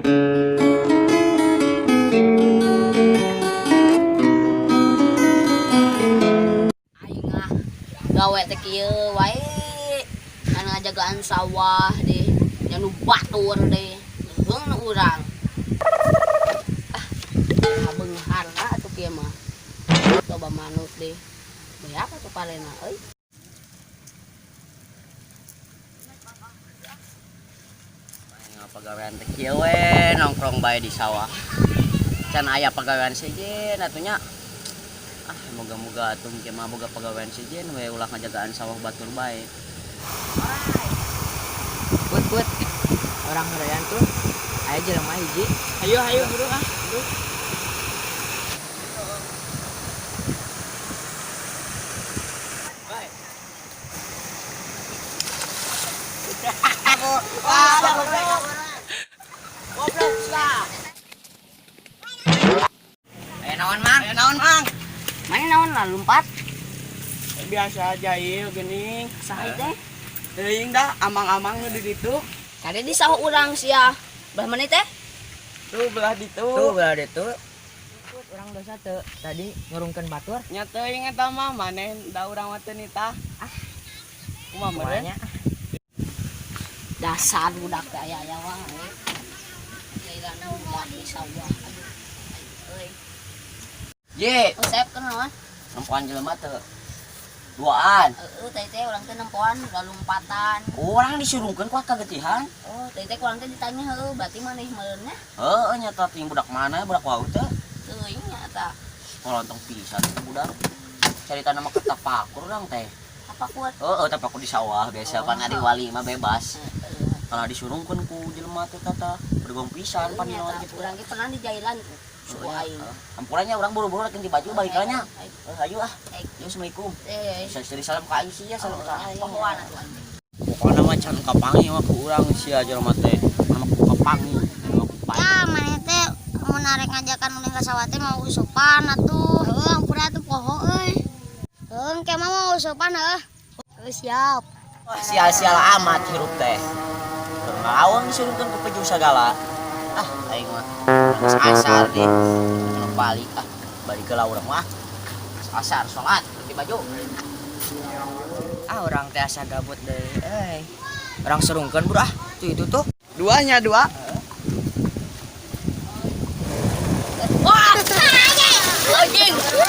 Aing ah gawe teh kieu wae kan ngajagaan sawah deh, nya nu batur deh, leuheung nu urang. Ah, kabeungharna atuh kieu mah. Coba manut deh, beak atuh parena euy. Aing pagawean teh kieu we, nongkrong bae di sawah. Can aya pagawean sejen atuh nya. Ah, moga-moga atuh engke mah boga pagawean sejen we, ulah ngajagaan sawah batur bae. Put, put. Urang hoream tuh. Aya jelema hiji. Ayo, ayo, buru ah. Buru. Goblok sia. Aya naon, Mang? Aya naon, Mang? Mana naon lah lumpat? Biasa jahil geuning. Saha teh? Teuing dah amang-amang nu di ditu. Tadi di sawah urang sia. Belah mana teh? Tuh belah ditu. Tuh belah ditu. Put, urang dosa teu tadi ngurungkeun batur. Nya teuing eta mah maneh da urang mah teu nitah. Ah. Kumaha meureun? Kumaha nya? Dasar budak teh aya aya wae. Giliran budak di sawah. Aduh. Euy. Ye, Usep kunaon? nempoan jelema teu? Duaan. Heeh, teh teh urang teh nempoan lompatan. Urang disurungkeun kuat kagetihan. Oh, teh teh kurang teh ditanya heueuh, berarti maneh meureun nya? Heeh, nya teh budak mana, budak wau teh? Teuing nya eta. Kolontong pisan teh budak. Carita nama ketapakur urang teh. Apa kuat? Heeh, tapakur di sawah biasa pan ari wali mah bebas. Heeh. Kalau disurungkeun ku jelema teh tata bergong pisan pan Nya naon eta gitu. urang ge pernah di jailan suku aing. Ampurannya urang buru-buru rek ganti baju balik nya. Eh, ayo ah. Eh. Yo, assalamualaikum. Eh, Bisa jadi salam ka aing sih ya, salam ka aing. pohoan atuh aing. Pokokna mah can kapangi mah ku urang sia jelema teh. Nama ku kapangi, nama ku pae. Ya, maneh teh mun arek ngajakan ulin ka sawah teh mawa usupan atuh. Heuh, ampura atuh poho euy. Heuh, engke mah mawa usupan heuh. Heuh, siap. Wah, sial-sial amat hirup teh. Keur ngawang disurungkeun ku peju sagala. Ah, aing mah geus asar deh. Kudu balik ah. Balik ke urang mah. Geus asar salat, ganti baju. Ah, urang teh asa gabut deui euy. Urang surungkeun buru ah. Tuh itu tuh. Duanya dua. Wah! Anjing!